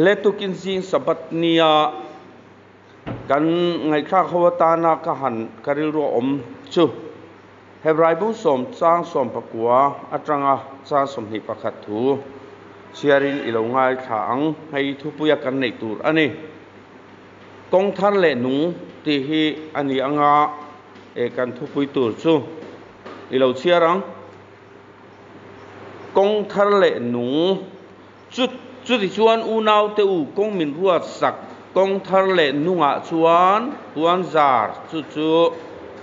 Le tukin zing Sabbath nia kan ngaihthlak ho atana ka han ka rilru a awm chu Hebrai bu sawm chang 19 atanga chang 21 thu chhiarin i lo ngaithla ang. Hei thupuia kan neih tur a ni. Kawng thar leh nung tih hi a ni anga e kan thupui tur chu i lo chhiar ang. Kawng thar leh nung Chu chutichuan unaute u kawng min ruat sak kawng thar leh nungah chuan puanzar chu chu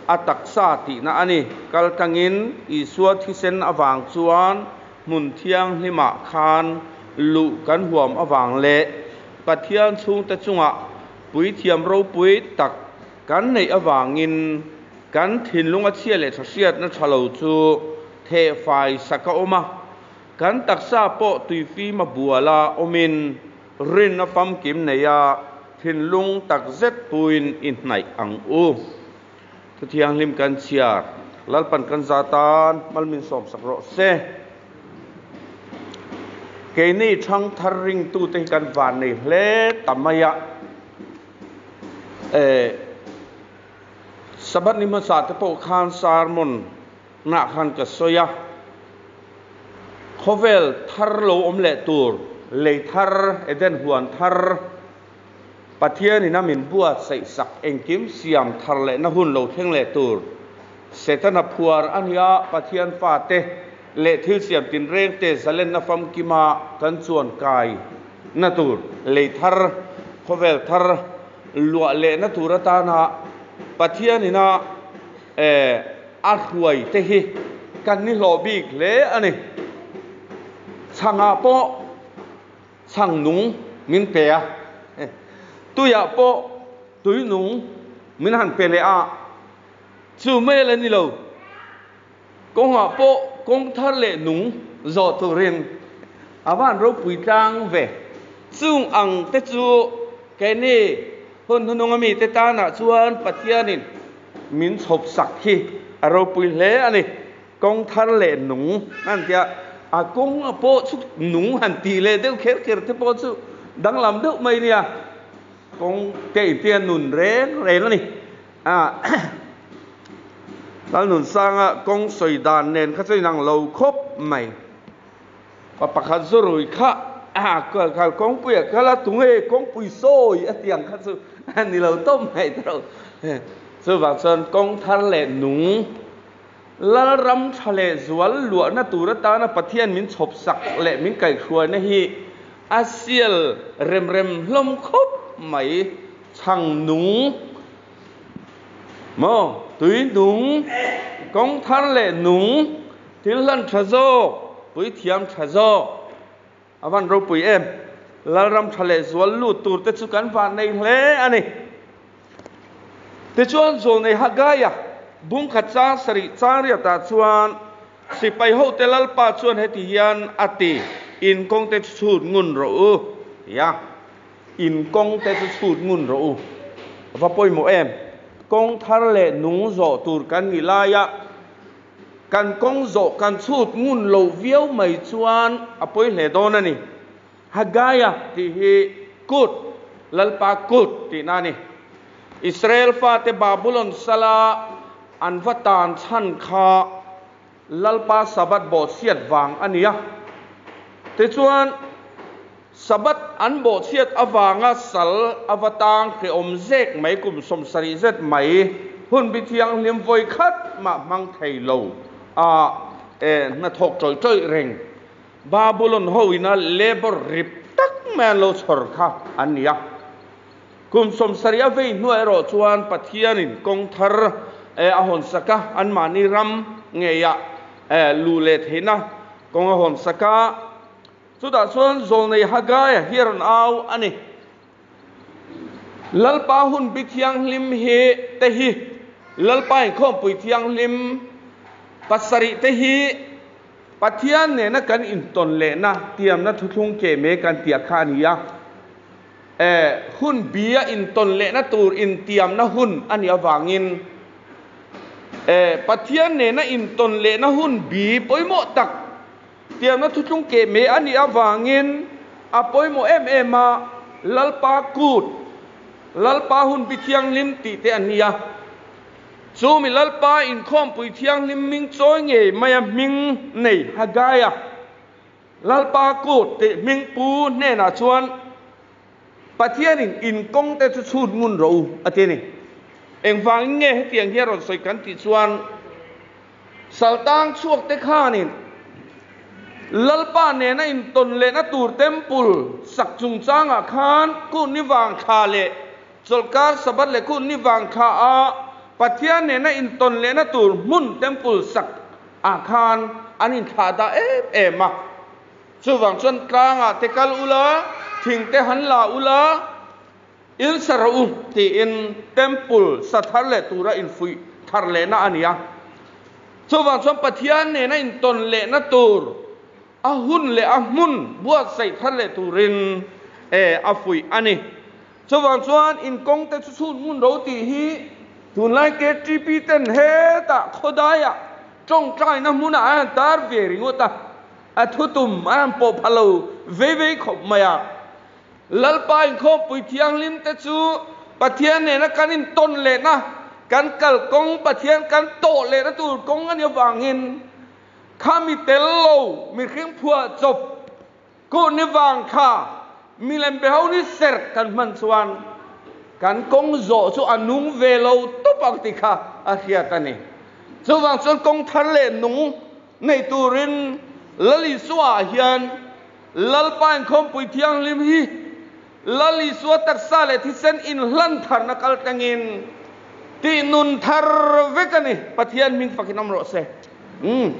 a taksa tihna a ni. Kal tlangin Isua thisen avang chuan hmun thianghlimah khan luh kan huam avang leh Pathian chhungte chungah puithiam ropui tak kan neih avangin kan thinlung a chhia leh tha hriatna tha lo chu thehfai sak a awm a. Kan taksa pawh tuifim a bual a awmin rinna famkim nei a thinlung tak zet puin i hnaih ang u. Thuthianghlim kan chhiar, Lalpan kan za tan malmin sawmsak rawh se. Keini thangthar ringtute hi kan van nei hle ta mai a. Eh, Sabbath ni hmasa te pawh khan sermon Nah khan ka sawi a, khawvel thar lo awm leh tur, lei thar, Eden huan thar, Pathianin a min buatsaih sak engkim siam thar lehna hun lo thleng leh tur, Setana phuar a nia Pathian fate leh thil siam tinrengte zalenna famkima kan chuan kai na tur, lei thar, khawvel thar luah lehna tur atana Pathianin a Eh, a hruai te hi kan ni hlawh bik hle a ni. Chhangah pawh chhang nung min pe a, tuiah pawh tui nung min han pe leh a, chu mai la ni lo, kawngah pawh kawng thar leh nung zawh turin a van ropui tlang ve. Chung ang te chu keini hun hnunung ami te tanah chuan Pathianin Min chhawp sak hi a ropui hle a ni. Kawng thar leh nung an tia, a kawng a pawh chu nung han tih leh deuh kher kher te pawh chu danglam deuh mai nia. Kawng te intia nun reng reng a ni. Lalnunsanga kawng sawi dan nen kha chu inang lo khawp mai. Pa pakhat zu rui kha kal kawngpui a kal a, tunge kawngpui sawi a ti ang kha chu a ni lo tawp mai ta lo. Chuvang chuan kawng thar leh nung, Lalram tha leh zual luahna tur atana Pathian min chhawp sak leh min kaihhruaina hi a sial rem rem hlawm khawp mai. Chhang nung maw? Tui nung, kawng thar leh nung. Thil hlan tha zawk, puithiam tha zawk a van ropui em? Lalram tha leh zual lut tur te chu kan van nei hle a ni. Tichuan Zawlnei Hagaia bungkhat chang sarih chang riatah chuan sipai hote Lalpa chuan heti hian a ti, In kawng te chu chhut ngun rawh u, tia. In kawng te chu chhut ngun rawh u. A va pawimawh em? Kawng thar leh nung zawh tur kan nih laia Kan kawng zawh kan chhut ngun lo viau mai chuan a pawi hle dawn a ni. Hagaia tih hi kut, Lalpa kut tihna a ni. Israel fate Babulon sala an va tan chhan kha Lalpa Sabbath bawhchhiat vang a ni a. Tichuan, Sabbath an bawhchhiat avanga sal a va tang hrehawm zek mai kum 70 zet mai hun bi thianghlim vawi khat mah hmang thei lo a e hnathawk tawih tawih reng. Babulon ho ina labour rip tak mai an lo chhawr kha an ni a. Kum 70 a vei hnuah erawh chuan Pathianin kawng thar e a hawn sak a, anmahni ram ngeiah e luh leh theihna kawng a hawn sak a. Chutah chuan Zawlnei Hagaia hi a rawn au a ni. Lalpa hun bi thianghlim hi te hi, Lalpa inkhawmpui thianghlim pasarih te hi Pathian nena kan intawn lehna tiamna thuthlung keh mai kan tih kha a ni a. E, hun bia intawn lehna tur intiamna hun a nih avangin e, Pathian nena intawn lehna hun bi pawimawh tak Tiamna thuthlung keh mai a nih avangin A pawimawh em em a, Lalpa kut, Lalpa hunbi thianghlim tih te an ni a. Chu mi Lalpa inkhawmpui thianghlim hming chawi ngei maia hming nei Hagaia, Lalpa kut tih hming pu hnenah chuan Pathianin in kawng te chu chhut ngun rawh u a ti a ni. Engvangin nge hetiang hi a rawn sawi kan tih chuan Saltang chhuak te khanin Lalpa nena intawn lehna tur temple sak chungchangah khan kun ni vang thla leh chawlhkar Sabbath leh kun ni vang thla a Pathian nena intawn lehna tur hmun temple sak ah khan an inthlah dah em em a. Chuvang chuan tlangah te kal ula, thing te han la ula, In sa rawh u tiin Temple sa thar leh tura infuih thar lehna a ni a. Chuvang chuan Pathian nena intawn lehna tur a hun leh a hmun buatsaih thar leh turin a fuih a ni. Chuvang chuan in kawngte chu chhun hmun ro tih hi tunlai KTP ten hetah khawdaiah tawngtaina hmunah a han tar ve ringawt a, a thutum a han pawh pha lo vei vei khawp mai a. Lalpa inkhawmpui thianghlim te chu Pathian nena kan intawn lehna, kan kalkawng Pathian kan tawh lehna tur kawng a nih avangin kha mi tel lo mihring phuah chawp kuh ni vang kha milem be ho ni serh kan hman chuan kan kawng zawh chu a nung ve lo tawp ang tih kha a hriat a ni. Chuvang chuan kawng thar leh nung nei turin Lal Isua ah hian Lalpa inkhawmpui thianghlim hi Lal Isua taksa leh thisen inhlan tharna kal tlangin tih nun thar vek a ni. Pathian hming fakin awm rawh se. Umm.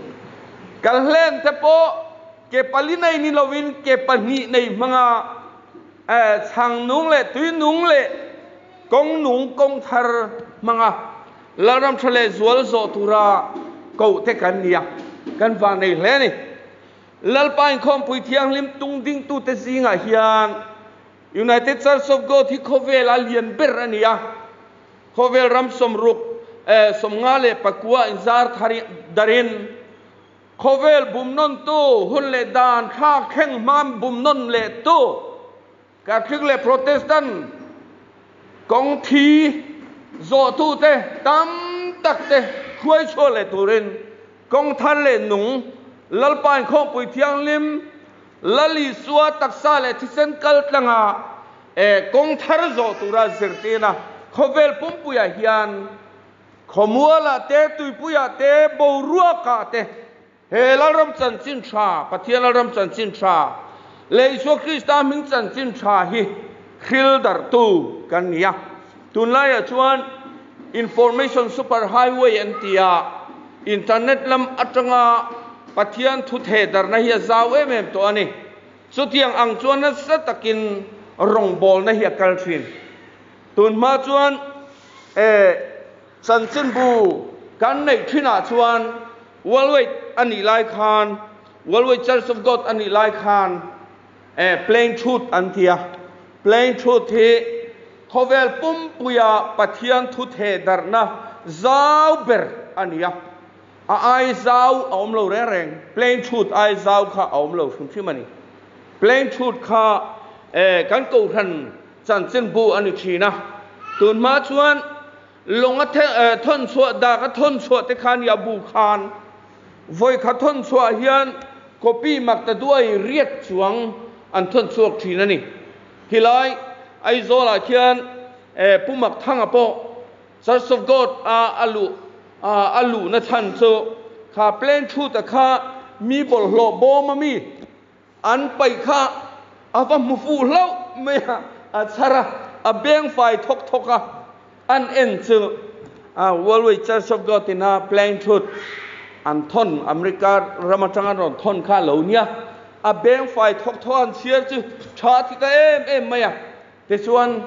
Kal hlen te pawh ke pali nei ni lovin ke pahnih nei hmanga chhang nung leh tui nung leh kawng nung kawng thar hmanga Lalram tha leh zual zawh tura koh te kan ni a, kan vang nei hle a ni. Lalpa inkhawmpui thianghlim tung dingtute zingah hian United Church of God hi khawvel a lian ber a ni a. Khawvel ram sawmruk, 54 inzar thar darin khawvel bum nawntu hun leh dan thlak thleng hma bum nawn lehtu Catholic leh Protestant kawng thi zawhtute tam tak te hruai chhuah leh turin kawng thar leh nung Lalpa inkhawmpui thianghlim Lal Isua taksa leh thisen kal tlanga kawng thar zawh tura zirtirna khawvel pumpuiah hian khawmualah te, tuipuiah te, boruakah te, He Lalram chanchin tha, Pathian Lalram chanchin tha leh Isua Krista hming chanchin tha hi hril darhtu kan ni a. Tunlaiah chuan Information Super Highway an ti a, Internet lam atanga Pathian thu theh darhna hi a zau em em tawh a ni. Chutiang ang chuan nasa takin rawngbawlna hi a kal thin. Tunhma chuan eh. Chanchinbu kan neih thinah chuan Worldwide a nih lai khan, Worldwide Church of God a nih lai khan eh Plain Truth an ti a. Plain Truth hi khawvel pumpuia Pathian thu theh darhna zau ber a ni a. A ai zau a awm lo reng reng. Plain Truth ai zau kha a awm lo hrim hrim a ni. Plain Truth kha eh kan kohhran Chanchinbu a ni thin a, tun hma chuan lawng a thawn chhuah dak a thawn chhuah te khan i a bu khan vawikhat thawn chhuah hian copy mak ta duai riat chuang an thawn chhuak thin a ni. Khilai Aizawlah khian Pu Makthanga pawh Church of God a a luh a luhna chhan chu kha plane chhuta kha mi bawlhhlawh bawm a mi An paih kha a va hmu fuh hlauh mai a, a chhar a, a beng fai thawk thawk a, an en chu Worldwide Church of God ina Plain Truth an thawn, America ram atanga an rawn thawn kha a lo nia, a beng fai thawk thawk a an chhiar chu tha a ti ta em em mai a, tichuan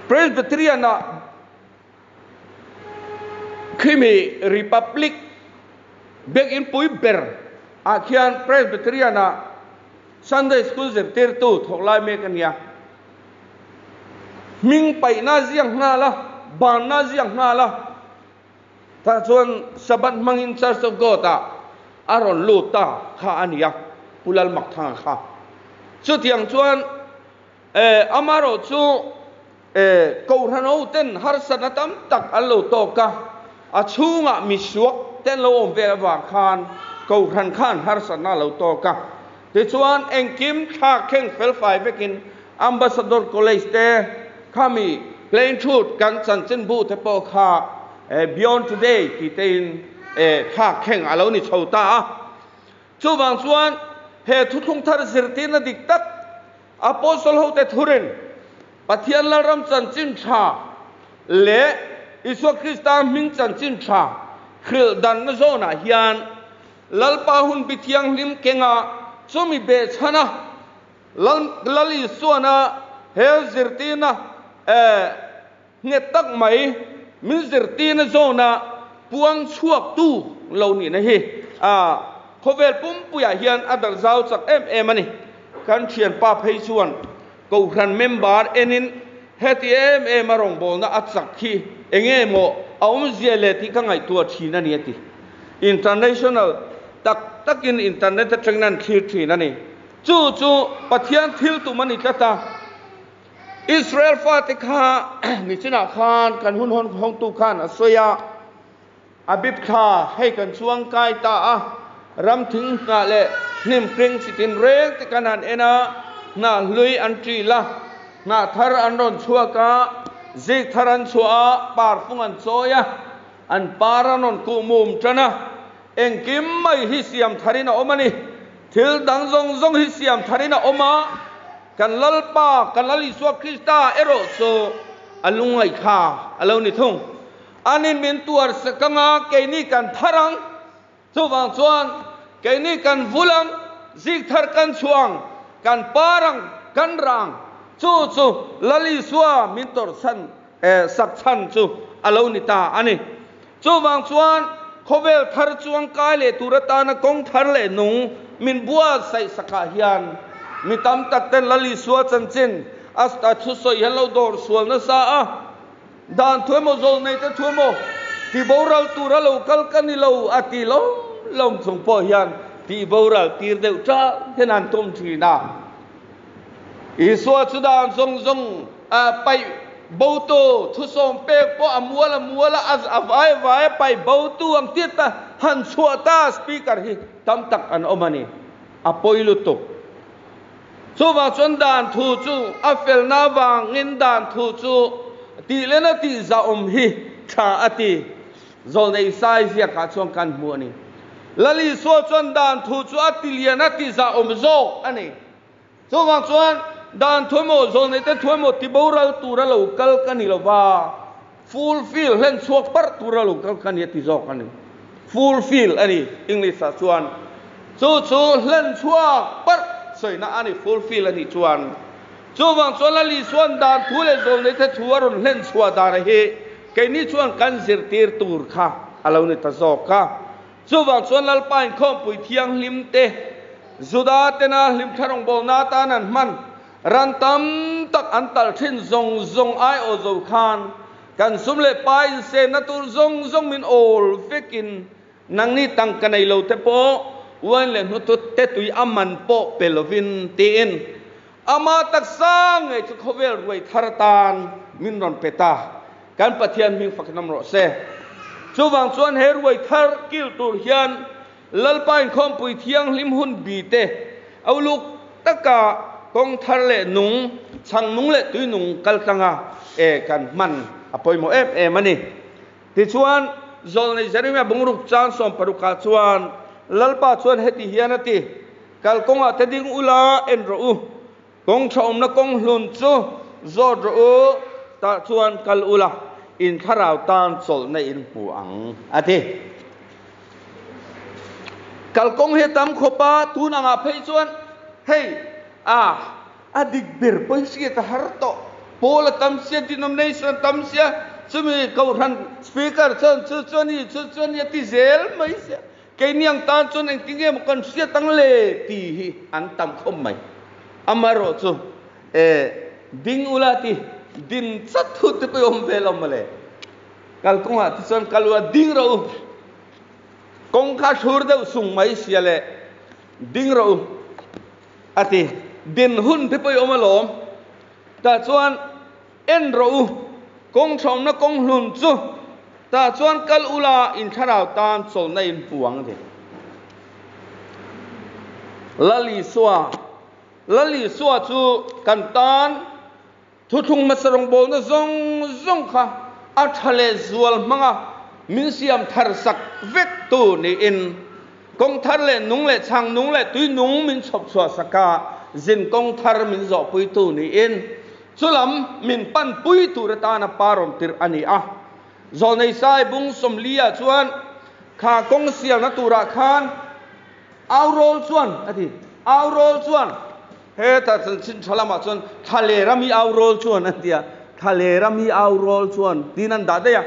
Presbyterian-ah Khimi Republic biakinn pui ber ah khian Presbyterian ah Sunday School zirtirtu thawk lai mek a nia. Hming paihna ziak nghal a, banna ziak nghal a, tah chuan Sabbath hmangin Church of God ah. a rawn lut ta kha a ni a, Pu Lalmakthanga kha. Chutiang chuan amaherawh chu Kohhran hoten harsatna tam tak an lo tawk a, a chhungah misuak te an lo awm vel avang khan Kohhran khan harsatna a lo tawk a. Tichuan engkim thlak thleng felfai vekin Ambassador College te khami Plain Truth kan chanchinbu te pawh kha Beyond Today tih tein thlak thleng a lo ni chho ta a. Chuvang chuan he thuthlung thar zirtirna dik tak Apostle hote thurin Pathian Lalram chanchin tha leh Isua Krista hming chanchin tha hrilh danna zawnah hian Lalpa hun bi thianghlim kenga chumi behchhana Lal Lal Isuana he zirtirna eh nghet tak mai min zirtirna zawna puang chhuaktu lo nihna hi a khawvel pumpuiah hian a darh zau chak em em a ni. Kan thianpa phei chuan Kohhran member enin heti em em a rawngbawlna a chak hi enge maw a awmzia leh tih ka ngaihtuah thin a ni a ti. International tak takin internet atangin an thlir thin a ni. Chu chu Pathian thil tum a ni tlat a. Israel fate kha nichinah khan kan hun hawn hawngtu khan a sawi a, a bip thla hei kan chuang kai ta a, ram thing hnah leh hnim hring chi tin reng te kan han en a, hnah hlui an ṭil a, hnah thar an rawn chhuak a, zik thar an chhuah a, parfung an chawi a, an par an rawn kuh mum ṭan a, engkim mai hi siam tharin a awm a ni. Thil dang zawng zawng hi siam tharin a awm a, kan Lalpa, kan Lal Isua Krista erawh chu a lungngaih kha a lo ni thung. Anin min tuar sak anga keini kan thar ang, chuvang chuan keini kan vul ang, zik thar kan chhuah ang, kan par ang, kan rah ang, chu chu Lal Isua min tawrhchhan sak chhan chu a lo ni ta a ni. Chuvang chuan khawvel thar chuang kai leh tur atana kawng thar leh nung min buatsaih sakah hian mi tam tak ten Lal Isua chanchin a thusawi hian lo dawr sual nasa a, dan thu emaw zawlnei te thu emaw ti boral tura lo kal ka ni lo a ti lawm lawm chung pawh hian tih boral tir deuh ṭah hian an tum ṭhin a. Isua chu dan zawng zawng paih botu thusawm pek pawh a mual a mual a, a vai vai a paih botu ang tiat a han chhuah ta speaker hi tam tak an awm a ni. A pawi lutuk. Chuvang chuan dan thu chu a felna avangin dan thu chu tih lena tih zahawm hi tha a ti. Zawlnei Sai ziakah chuan kan hmu a ni. Lal Isua chuan dan thu chu a ti lian a ti zahawm zawk a ni. Chuvang chuan dan thu emaw zawlnei te thu emaw ti boral tura lo kal ka ni lova, fulfill, hlen chhuak parh tura lo kal ka ni a ti zawk a ni. Fulfill a ni English ah chuan. Chu chu hlen chhuak parh sawina a ni fulfill a nih chuan. Chuvang chuan Lal Isua'n dan thu leh zawlnei te thu a rawn hlen chhuah dan hi Keini chuan kan zirtir tur kha a lo ni ta zawk a. Chuvang chuan Lalpa inkhawmpui thianghlim te, Juda tena hlimthla rawngbawlna atan an hman, ran tam tak an talh thin zawng zawng aiawh zo khan kan sum leh pa insenna tur zawng zawng min awl vekin nangni tangka nei lo te pawh uain leh hnutut te tui a man pawh pe lovin tiin Ama taksa ngei chu khawvel ruai thar atan min rawn pe ta. Kan Pathian hming fak hnam rawh se. Chuvang chuan he ruai thar kil tur hian Lalpa inkhawmpui thianghlim hun bi te a uluk taka kawng thar leh nung, chhang nung leh tui nung kal tlanga e kan hman a pawimawh em em a ni. Tichuan, Zawlnei Jeremia bungruk chang sawmparukah chuan Lalpa chuan heti hian a ti, Kal kawngah te ding ula en rawh u, kawng tha awmna kawng hlun chu zawt rawh u, tah chuan kal ula in thlarau tan chawlhna in hmu ang, a ti. Kal kawng hi a tam khawp a, tun angah phei chuan hei a a dik ber pawi hriat a har tawh, pawl a tam sia, denomination a tam sia, chumi kohhran speaker chuan chu chu a ni, chu chu a ni a ti zel mai sia. Keini ang tan chuan engtin nge maw kan hriat ang le tih hi an tam khawp mai. Amaherawh chu e ding ula ti din chat thut te pawh i awm ve lo mawle. Kalkawngah te chuan kal ula ding rawh u. Kawng kha thlur deuh sung mai sia le ding rawh u a ti. Din hun te pawh i awm alawm. Tah chuan en rawh u, kawng thawmna kawng hlun chu tah chuan kal ula in thlarau tan chawlhna in hmu ang a ti. Lal Isua, Lal Isua chu kan tan Thuthlung hmasa rawngbawlna zawng zawng kha a tha leh zual hmanga min siam thar sak vek tu niin kawng thar leh nung leh chhang nung leh tui nung min chhawp chhuah sak a, zin kawng thar min zawhpui tu niin chulam min pan pui tur atana pa rawn tirh a ni a. Zawlnei Sai bung Sawmli-ah chuan kha kawng sialna turah khan Aurawl chuan a ti, Aurawl chuan Heta chanchin tha lamah chuan Thlalera mi au rawl chuan a ti a, Thlalera mi au rawl chuan tiin an dah daih a.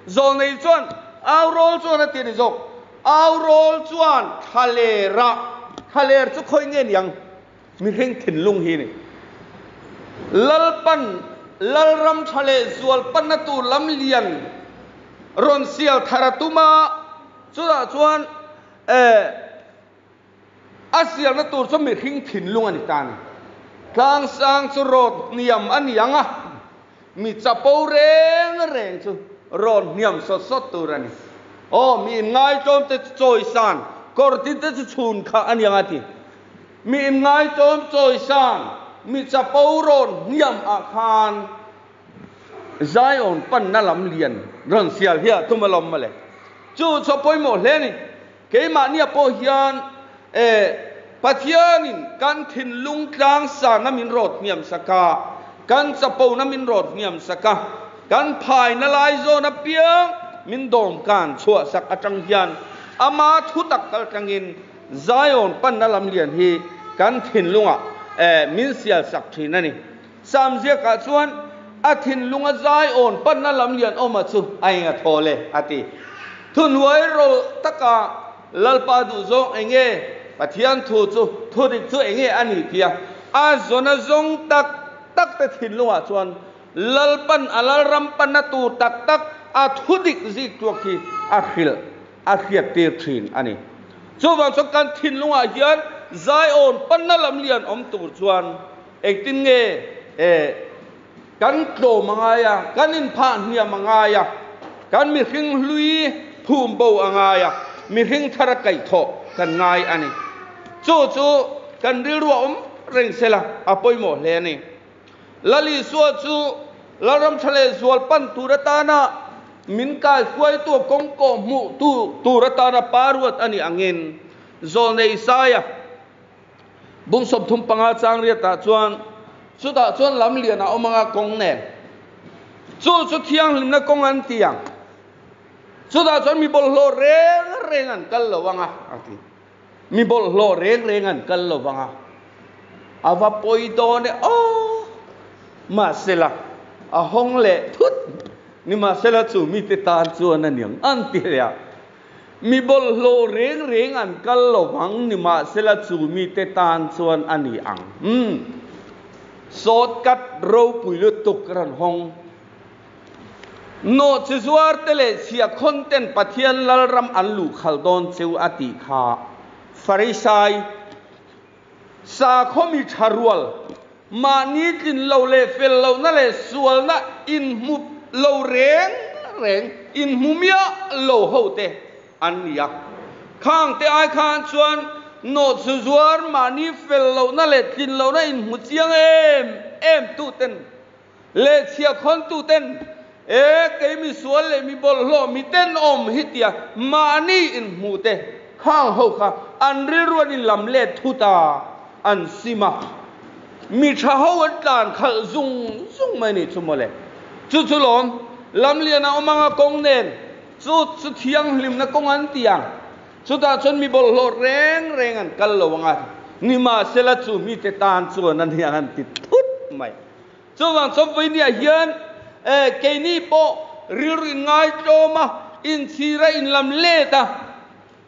Zawlnei chuan au rawl chuan a ti a ni zawk. Au rawl chuan Thlalera, Thlaler chu khawi nge niang? Mihring thinlung hi a ni. Lalpan Lalram tha leh zual panna tur lam lian rawn sial thar a tum a, chutah chuan eh, A sialna tur chu mihring thinlung a ni ta a ni. Tlangsang chu rawt hniam a ni ang a, mi chapo reng reng chu rawt hniam sawt sawt tur a ni. Aw, mi inngaitawm te chu chawisan, kawrtin te chu chhun kha a ni ang a ti. Mi inngaitawm chawisan, mi chapo rawt hniam ah khan Zion panna lam lian rawn sial hi a tum alawm mawle. Chu chu a pawimawh hle a ni. Keimahnia pawh hian e Pathianin kan thinlung tlang sangna min rawt hniam sak a, kan chapona min rawt hniam sak a, kan phaina lai zawn apiang min dawm kan chhuah sak atang hian ama thu tak kal tangin Zion panna lam lian hi kan thinlungah e min sial sak thin a ni. Sam ziakah chuan a thinlunga Zion panna lam lian awma chu a eng a thawl e a ti. Thuhnuai rawlh taka Lalpa duhzawng eng nge? Pathian thu chu thudik chu eng nge a ni tia a zawna zawng tak tak te thinlungah chuan Lalpan a Lalram panna tur tak tak a thudik zik tuak hi a hrilh a hriattir thin a ni. Chuvang chuan kan thinlungah hian Zion panna lam lian awm tur chuan Engtin nge eh kan tlawm a ngai a, kan inphah hniam a ngai a, kan mihring hlui phum bo a ngai a, mihring thar a kaihthawh kan ngai a ni. Chu chu kan rilru a awm reng sela a pawimawh hle a ni. Lal Isua chu Lalram tha leh zual pan tur atana min kaihruaitu a kawng kawh hmuh tu tur atana pa ruat a nih angin Zawlnei Isaia, Bung 35 chang riatah chuan chutah chuan lam lian a awm anga kawng nen chu chu thianghlimna kawng an ti ang. Chutah chuan mi bawlhhlawh reng reng an kal lo anga a ti. Mi bawlhhlawh reng reng an kal lo anga a va pawi dawn e aw. Mahsela a hawng leh thut nimahsela chu mite tan chuan a niang an ti leh a. Mi bawlhhlawh reng reng an kal lo vang, nimahsela chu mite tan chuan a ni ang. Umm. Shortcut ropui lutuk ka rawn hawng. Nawhchi zuar te leh chhiahkhawn ten Pathian Lalram an luh khalh dawn cheu a tih kha Farisai sakhaw mi tha rual, mahni tlin lo leh fel lohna leh sualna inhmu lo reng reng, inhmu miah lo ho te an ni a. Khang te ai khan chuan nawhchu zuar mahni fel lohna leh tlin lohna inhmu chiang em em tu ten leh chhiahkhawn tu ten, E, kei mi sual leh mi bawlhhlawh mi tenawm hi tia mahni inhmuh te khang ho kha an rilru an inlam let thut a, an sim a, mi tha ho an tlan khalh zung zung mai ni chu mawle. Chu chu lawm, lamlian a awm anga kawng nen chu chu thianghlimna kawng an ti ang. Chutah chuan mi bawlhhlawh reng reng an kal lo anga, nimahsela chu mite tan chuan a nia an ti thut mai. Chuvang chuan vawinia hian keini pawh rilru in ngaitlawm a, inchhir a, inlam let a,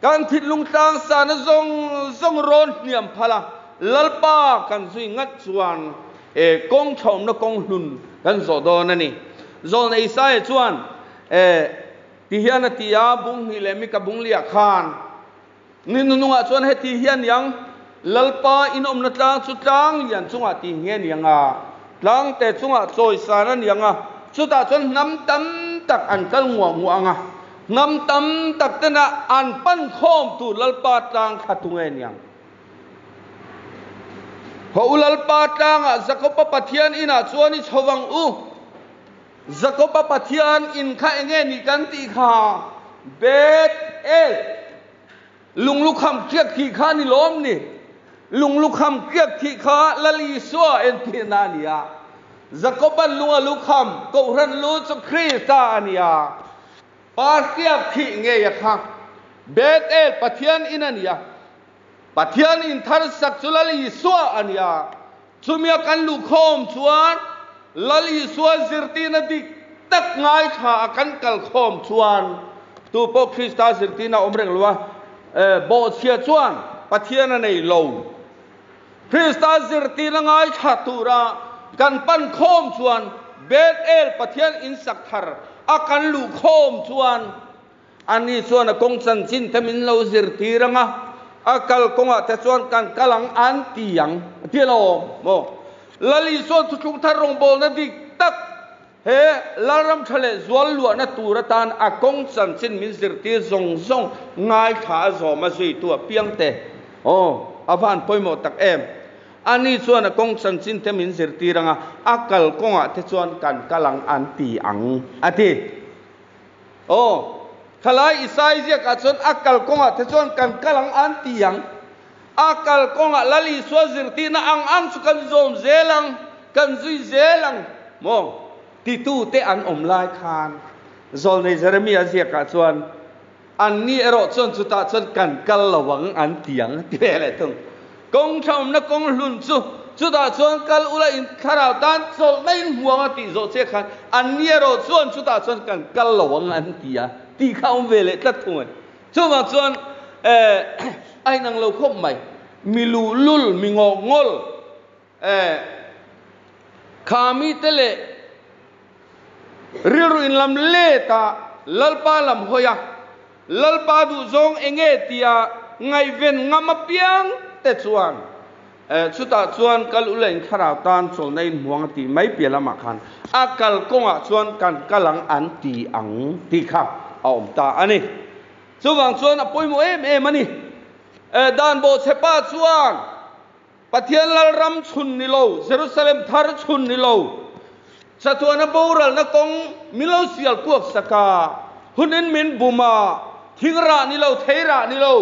kan thinlung tlang sana zawng zawng rawn hniam phal a, Lalpa kan zui ngat chuan kawng thlawmna kawng hlun kan zawh dawn a ni. Zawlna Isaia chuan. Ti hian a ti a, bung hnih leh mika bung liah khan ni nunungah chuan heti hi a niang, Lalpa inawmna tlang chu tlang lian chungah ti nge niang a, tlang te chungah chawisan a niang a, chutah chuan hnam tam tak an kal nguah nguah ang a, hnam tam tak tena an pan khawm tur Lalpa tlang kha tu nge niang? Haw u Lalpa tlangah Jakoba Pathian inah chuan i chho vang u. Jakoba Pathian in kha enge ni kan tih kha Beth-el lunglukham kiak thih kha ni lawm ni. Lunglukham kiak thih kha Lal Isua entirna a ni a. Jakoban lunga lukham Kohhran lu chu Krista a ni a. Pa hriak thih ngei a kha Beth-el Pathian in a ni a. Pathian in thar sak chu Lal Isua a ni a. Chumia kan luhkhawm chuan Lal Isua zirtirna dik tak ngaithla a kan kalkhawm chuan tu pawh Krista zirtirna awm reng lo a, bawhchhia chuan Pathian a nei lo. Krista zirtirna ngaithla tura kan pan khawm chuan Bethel Pathian in sak thar a kan luhkhawm chuan Ani chuan a kawng chanchin te min lo zirtir ang a, a kal kawngah te chuan kan kal ang an ti ang a ti alawm maw? Lal Isuan thuthlung thar rawngbawlna dik tak he Lalram tha leh zual luahna tur atan a kawng chanchin min zirtir zawng zawng ngaithla a zawm a zuitu apiang te aw a van pawimawh tak em. Ani chuan a kawng chanchin te min zirtir ang a, a kal kawngah te chuan kan kal ang an ti ang a ti. Aw, thalai Isai ziakah chuan a kalkawngah te chuan kan kal ang an ti ang. A kalkawngah Lal Isua zirtirna ang ang chu kan zawm zel ang, kan zui zel ang maw? Titute an awm lai khan Zawlnei Jeremia ziakah chuan anni erawh chuan chutah chuan kan kal lo ang an ti ang ti ve leh thung. Kawng thaumna kawng hlun chu chutah chuan kal ula in thlarau tan chawlh mai in hmuang a tih zawh che khan anni erawh chuan chutah chuan kan kal lo ang an ti a tih kha a awm ve leh tlat thung a ni. Chuvang chuan eh a inang lo khawp mai. Mi luhlul, mi ngawhngawl eh kha mite leh rilru in lam let a Lalpa lam hawi a, Lalpa duhzawng enge tia ngaihven ngam apiang te chuan chutah chuan kal ula in thlarau tan chawlhna in hmuang a tih mai piah lamah khan a kal kawngah chuan kan kal ang an ti ang tih kha a awm ta a ni. Chuvang chuan a pawimawh em em a ni. Dan bawhchhepa chuan Pathian Lalram chhun ni lo, Jerusalem thar chhun ni lo, chatuana boralna kawng min lo sial kuak sak a, hunin min bum a, thing rah ni lo, thei rah ni lo,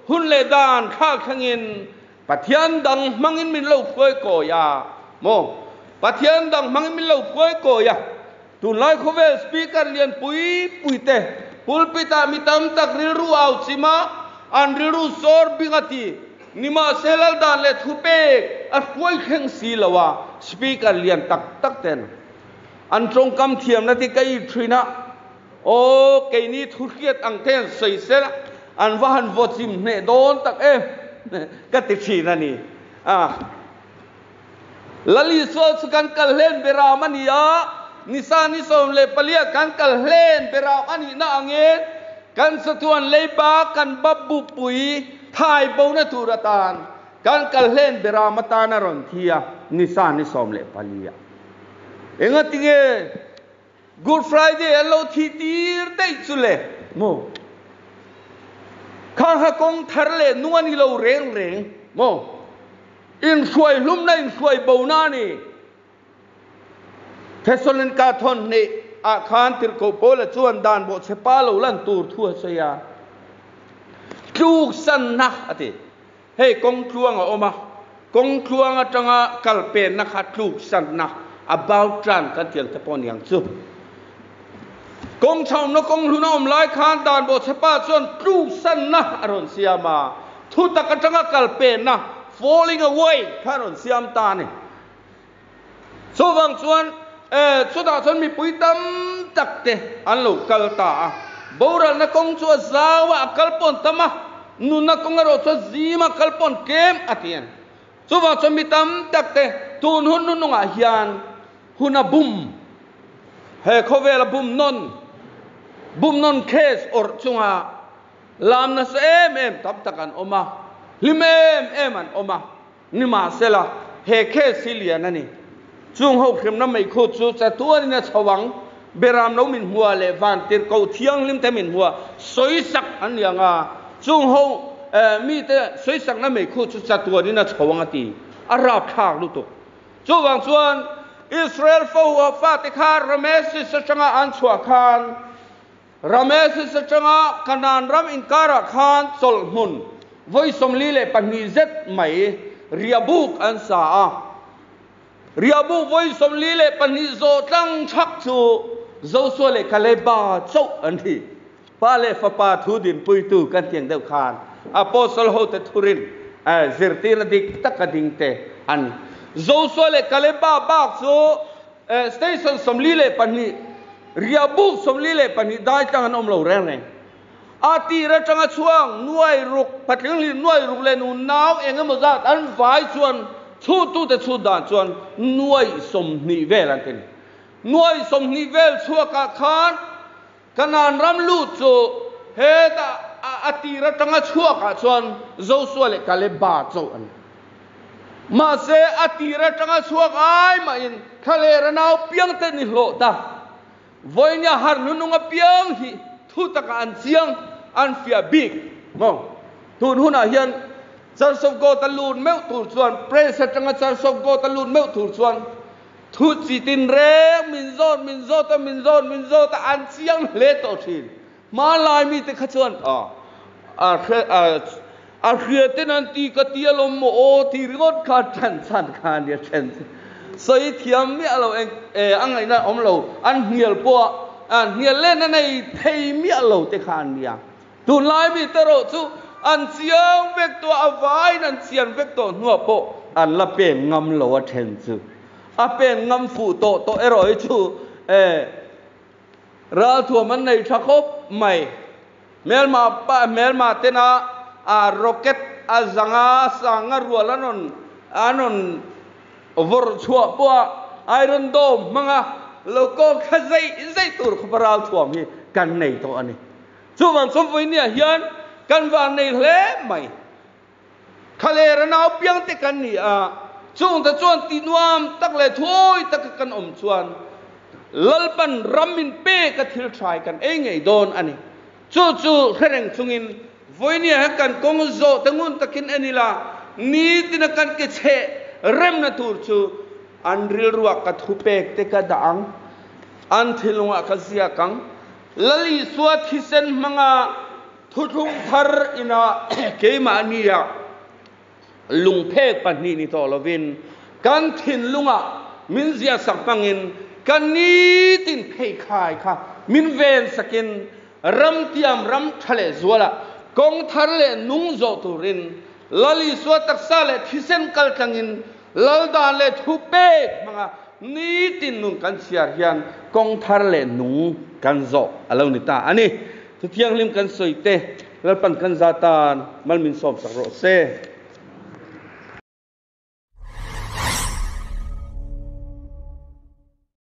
hun leh dan thlak thlengin Pathian dang hmangin min lo hruai kawi a, maw? Pathian dang hmangin min lo hruai kawi a, tunlai khawvel speaker lian pui pui te, pulpit ah mi tam tak rilru au chim a, an rilru sawr bing a ti. Nimahse Laldan leh thupek a hruai thleng si lo a, speaker lian tak tak ten an tawngkam thiamna te ka it thin a, aw keini thu hriat ang te an sawi sel a, an va han vaw chim hneh dawn tak em ka ti thin a ni. A Lal Isua chu kan kal hlen beram a ni a, nisa ni 14 kan kal hlen beram a nihna angin kan chatuan leiba kan bap bupui thai bona tur atan kan kal hlen beram atan a rawn thi a, nisa ni 14 ah. Engatinge Good Friday an lo thih tir daih chu le maw? Kha kha kawng thar leh nung a ni lo reng reng maw? Inhruai hlumna inhruai bona a ni. Thessalonika thawn hnih ah khan Tirhkoh Paula chuan dan bawhchhe pa lo lan tur thu a sawi a, Tluksanna a ti. Hei kawng tluang a awm a, kawng tluang atanga kal penna kha tluksanna, about turn kan tih ang te pawh a ni ang chu. Kawng chhawnna kawng hlun a awm lai khan dan bawhchhe pa chuan tluksanna a rawn siam a, thutak atanga kal penna, falling away, kha a rawn siam ta a ni. Chuvang chuan chutah chuan mipui tam tak te an lo kal ta a, boralna kawng chu a zau a, a kal pawn tam a, nunna kawng erawh chu a zim a, kal pawn tlem a ti a ni. Chuvang chuan mi tam tak te tun hun nunungah hian hun a bum, he khawvel a bum nawn. Bumnawn case awrh chunga lam nasa em em tam tak an awm a, hlim em em an awm a. Nimahsela, he case hi lian a ni. Chung ho hremna meikhu chu chatuanin a chho ang, Beram lo min hmua leh Vantirhkoh thianghlim te min hmua sawisak an ni ang a, chung ho mite sawisakna meikhu chu chatuanin a chho ang a ti. A rapthlak lutuk. Chuvang chuan Israel fo fate kha Rameses atanga an chhuah khan, Rameses atanga Kanaan ram inkarah khan chawlhhmun vawi 42 zet mai riahbuk an sa a. Riahbuk vawi 42 zawh tlang chhak chu Josua leh Kaleba chauh an ni. Pa leh Fapa thu dinpuitu kan tiang deuh khan Apostle hote thurin zirtirna dik taka ding te an ni. Josua leh Kaleba bak chu Station 42, riahbuk 42 dai tlang an awm lo reng reng. A tir atanga chhuang nuai ruk, patling hlir nuai ruk leh nu nau eng emaw zat an vai chuan chhutute chhut dan chuan nuai 20 vel an ti ni. Nuai 20 vel chhuakah khan Kanaan ram lut chu heta a tir atanga chhuakah chuan Josua leh Kaleba chauh a ni. Mahse, a tir atanga chhuak ai mahin thlaler a nau piang te ni hlawh ta. Vawinia har hnunung apiang hi thu takah an chiang, an fiah bik maw? Tun hunah hian Church of God a lut meuh tur chuan, Press atanga Church of God a lut meuh tur chuan Thu chi tin reng min zawt min zawt a, min zawt min zawt a, an chiang hle tawh thin. Hmanlai mite kha chuan a a hria ten an ti ka ti alawm maw aw ti ringawt kha then chhan kha a nia then chu. Sawi thiam miah lo eng a ngaihna awm lo, an hnial pawh a hnial len a nei thei miah lo te kha an nia. Tunlai mite erawh chu an chiang vek tawh a, a vaiin an chian vek tawh hnuah pawh an la pen ngam lo a then chu. A pen ngam fuh tawh tawh erawh hi chu eh ralthuam an nei tha khawp mai. Hmelma pa hmelma tena a rocket a zanga sanga rual an rawn an rawn vawrh chhuah pawh a Iron Dome hmanga lo kawk thla zeih zeih tur khawpa ralthuam hi kan nei tawh a ni. Chuvang chuan vawinia hian kan van nei hle mai. Thlaler a nau piang te kan ni a, chungte chuan tih nuam tak leh thuawi taka kan awm chuan Lalpan ram min pek a thil hrai kan ei ngei dawn a ni. Chu chu hre reng chungin vawinia hian kan kawng zawh te ngun takin en ila, nitina kan ke chheh remna tur chu an rilruah ka thupek te ka dah ang, an thilungah ka ziak ang. Lal Isua thisen hmanga thuthlung thar ina keimahnia lungphek pahnih ni tawh lovin kan thinlungah min ziahsak hmangin kan nitin pheikhai kha min vensakin ramtiam ram tha leh zualah kawng thar leh nung zawh turin Lal Isua taksa leh thisen kaltlangin Lal dan leh thupek hmanga nitin nun kan chhiar hian kawng thar leh nung kan zawh a lo ni ta a ni. Thu thianghlim kan sawi te Lalpan kan za tan mal min sawmsak rawh se.